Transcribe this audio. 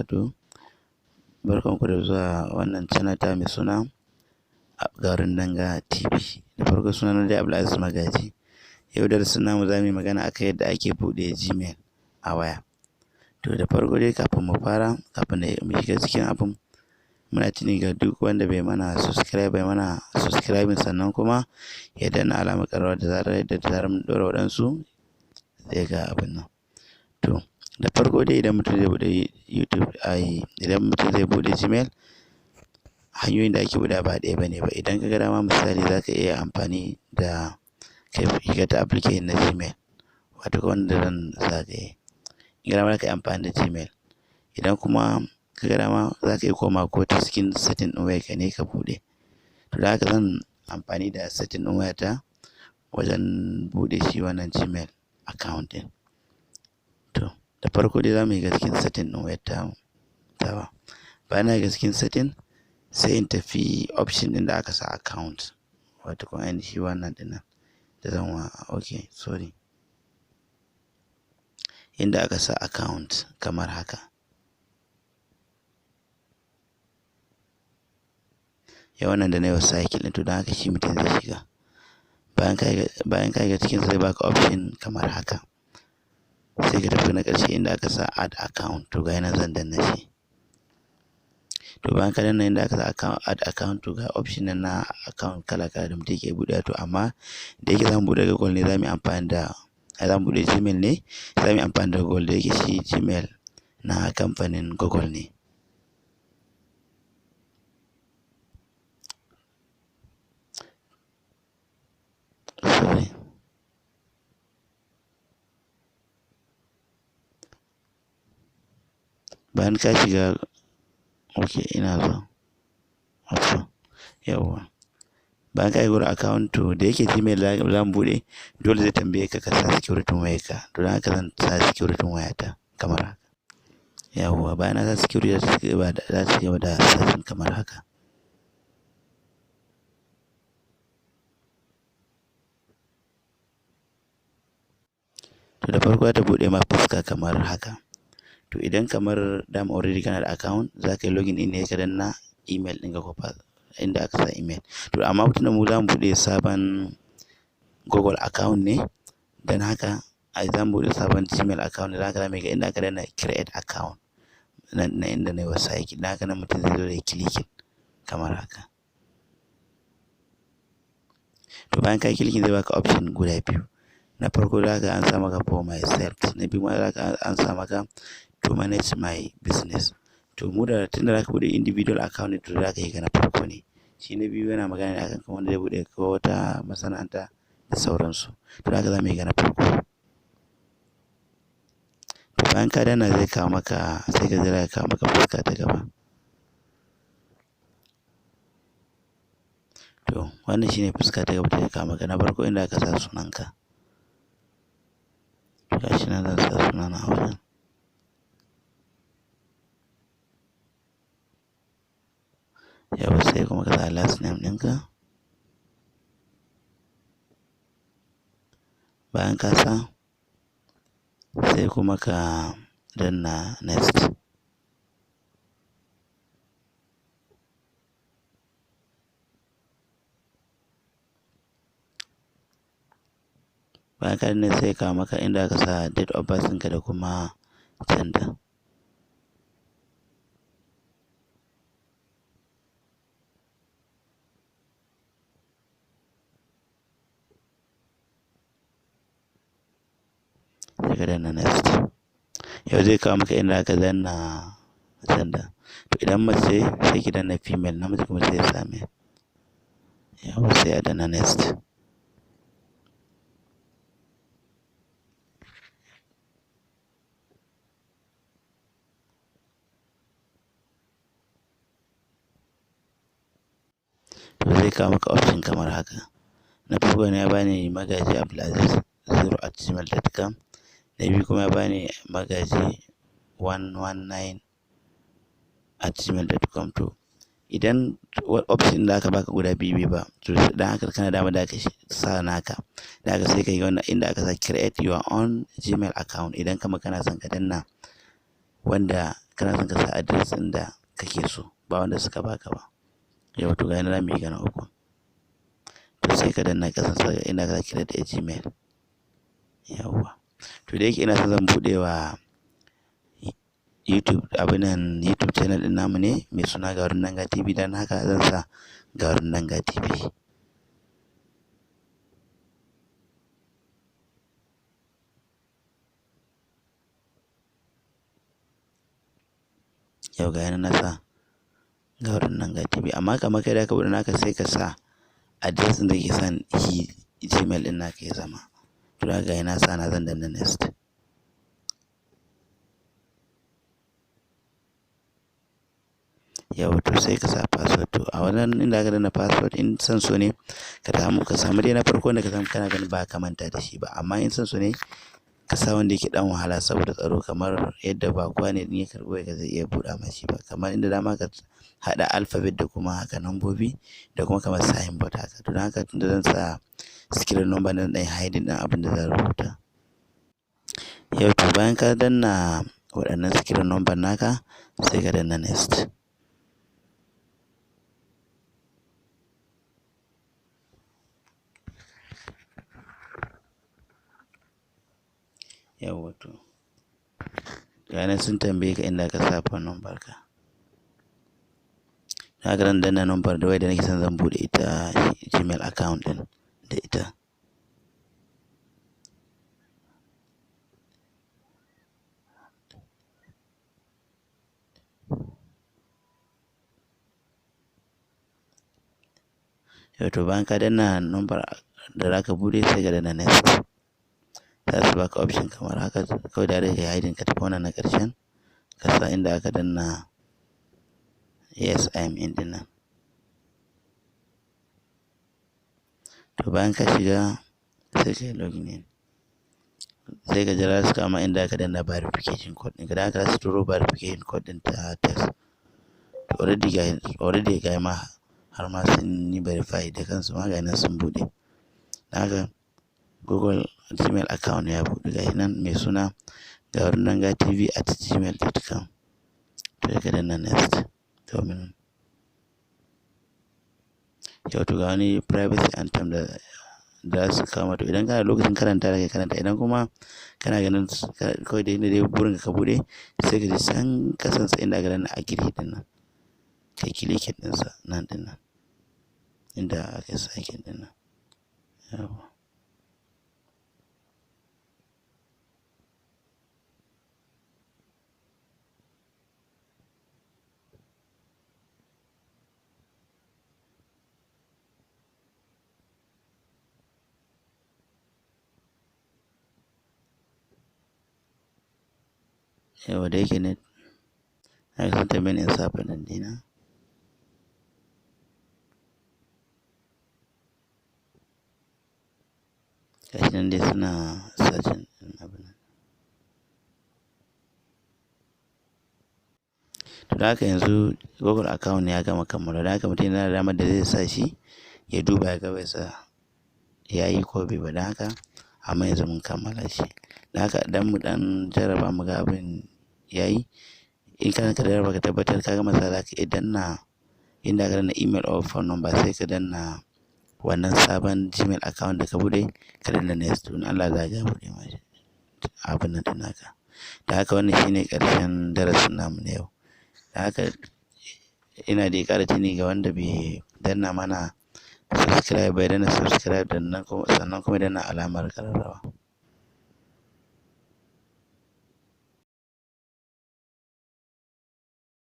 Wabarakatuh. Barkanku da zuwa wannan channel ta mai suna Garin Danga TV. Da farko, sunana dai Abdulaziz Magaji. Yau darasin namu, za mu yi magana akan yadda ake buɗe Gmail a waya. To, da farko dai, kafin mu fara, kafin mu shiga cikin abun, muna tuni ga duk wanda bai mana subscribe, bai mana subscribing, sannan kuma ya danna alamar ƙararrawa da zarar mun ɗora waɗansu zai ga abin nan. To, da farko dai, idan mutum zai buɗe YouTube, ai idan mutum zai buɗe Gmail, hanyoyin da ake buɗewa ba ɗaya bane ba. Idan ka ga dama, misali, za ka iya amfani da ka shiga ta application na Gmail, wato wanda zan zagaye. In ga dama, za ka yi amfani da Gmail. Idan kuma ka ga dama, za ka iya komawa ko ta cikin setting ɗin wayarka ne ka buɗe. To, da haka zan amfani da setting ɗin wayata wajen buɗe shi wannan Gmail account ɗin. To, da farko dai, za mu shiga cikin setting ɗin wayar tamu tawa. Bayan na shiga cikin setting, sai in tafi option ɗin da aka sa account, wato kuma ainihi wannan ɗin nan da zan wa, okay, sorry. Inda aka sa account kamar haka. Ya wannan da na yi wa circle ɗin, to don haka shi mutum zai shiga. Bayan ka shiga cikinsa, zai baka option kamar haka. Sai ka tafi na ƙarshe inda aka sa add account. To, ga nan zan danna shi. To, bayan ka danna inda aka sa account, add account, to ga option nan na account kala kala da mutum yake buɗewa. To, amma da yake zamu buɗe Google ne, za mu yi amfani da, ai zamu buɗe Gmail ne, za mu yi amfani da Google, da yake shi Gmail na kamfanin Google ne. Sorry. Bayan ka shiga, ok, ina zuwa, afuwan, yawwa. Bayan ka shiga account, to da yake Gmail za mu buɗe, dole zai tambaye ka ka sa security wayarka. To, don haka zan sa security wayata kamar haka. Yawwa, bayan na sa security, za ta ci gaba da searching kamar haka. To, da farko za ta buɗe ma fuska kamar haka. To, idan kamar dama already kana da account, za ka yi login in ne, ka danna email ɗinka ko inda aka sa email. To, amma tunda mu za mu buɗe sabon Google account ne, don haka ai za mu buɗe sabon Gmail account ne, don haka za mu ga inda aka danna create account nan na inda na yi wa circle. Don haka nan mutum zai zo ya clicking kamar haka. To, bayan ka yi clicking, zai baka option guda biyu. Na farko, za ka an sa maka for myself, na biyu ma za ka an sa maka to manage my business. To, mu da tunda za ka buɗe individual account ne, to za ka yi na farko ne. Shi na biyu yana magana ne akan wanda zai buɗe ko wata masana'anta da sauransu. To, haka za mu yi na farko. To, bayan ka danna, zai kawo maka, sai ka jira ya kawo maka fuska ta gaba. To, wannan shine fuska ta gaba da zai kawo maka. Na farko, inda aka sa sunanka. To, gashi nan zan sa sunana a wajen. Yawwa, sai kuma ka sa last name ɗinka. Bayan ka sa, sai kuma ka danna next. Bayan ka danna, sai ya kawo maka inda aka sa date of birth ɗinka da kuma gender. Sai ka danna next. Yau zai kawo maka inda aka danna gender. To, idan mace, sai ki danna female, namiji kuma sai ya sa male. Yawwa, sai a danna next. To, zai kawo maka option kamar haka. Na farko ne ya bani Magaji Abdulaziz 0@gmail.com. Na biyu kuma ya bani magaji119@gmail.com. To, idan option da aka baka guda biyu bai ba, to dan haka kana dama da ka sa naka. Da haka sai ka yi wannan inda aka sa create your own Gmail account, idan kama kana son ka danna. Wanda kana son ka sa address ɗin da kake so, ba wanda suka baka ba. Yauwa, to ga nan zamu yi na uku. To sai ka danna ƙasan sa inda aka create a Gmail. Yauwa. To da yake ina son zan buɗe wa YouTube, abin nan, YouTube channel ɗin namu ne mai suna Garin Danga TV, dan haka zan sa Garin Danga TV. Yau ga nan na sa Garin Danga TV, amma kamar kai da ka buɗe naka, sai ka sa address ɗin da ke son shi Gmail ɗin naka ya zama. To da ga na sa na, zan danna next. Yauwa, to sai ka sa password. To a wannan inda aka danna password, in son so ne ka samu dai na farko da ka samu, kana ganin ba ka manta da shi ba. Amma in son so ne ka sa wanda yake dan wahala saboda tsaro, kamar yadda ba kowa ne in ya karɓo ka zai iya buɗa ma shi ba, kamar inda dama ka haɗa alphabet da kuma haka nambobi da kuma kamar signboard haka. To don haka, tunda zan sa secret number nan, ɗan hiding ɗin abin da zan rubuta yau. To bayan ka danna waɗannan secret number naka, sai ka danna next. Yawwa, to ga nan sun tambaye ka inda ka sa phone number ka. Haka zan danna number da waya da nake son zan buɗe ita Gmail account ɗin da ita. Yau, to bayan ka danna number da zaka buɗe, sai ka danna next. Za su baka option kamar haka. Kawai da ka yi hiding, ka tafi wannan na ƙarshen, ka sa inda aka danna "Yes, I am in" ɗin nan. To bayan ka shiga, sai ka yi login in, sai ka jira su kama inda aka danna verification code ɗin ka. Da haka za su turo verification code ɗin ta text. To already ga ma har ma sun yi verify da kansu ma, ga nan sun buɗe. Da haka Google Gmail account ya buɗe, ga nan mai suna garindangatv@gmail.com. To sai ka danna next domin yau. To ga wani privacy and term da za su kama. To idan kana lokacin karanta da kai karanta, idan kuma kana ganin kawai da inda dai burin ka buɗe, sai ka je can kasan sa inda aka danna agree ɗin nan, kai clicking ɗinsa nan ɗin nan inda aka yi circle ɗin nan. Yawwa. Yawwa, da yake net na sun tambaye ni in sa PIN ɗina. Gashi nan dai suna searching ɗin abun nan. To da haka yanzu Google account ya gama kammala. Da haka mutum yana da damar da zai sa shi ya duba ya ga bai sa ya yi ko bai ba. Don haka, amma yanzu mun kammala shi. Da haka dan mu ɗan jarraba mu ga abin ya yi. In kana ka jarraba ka tabbatar ka gama sa, za ka iya danna inda aka danna email or phone number, sai ka danna wannan sabon Gmail account da ka buɗe, ka danna next. To in Allah ya ya buɗe ma abun nan ɗin naka. Da haka wannan shine ƙarshen darasin namu na yau. Da haka ina dai ƙara tuni ga wanda bai danna mana subscribe ba, ya danna subscribe sannan kuma ya danna alamar ƙararrawa.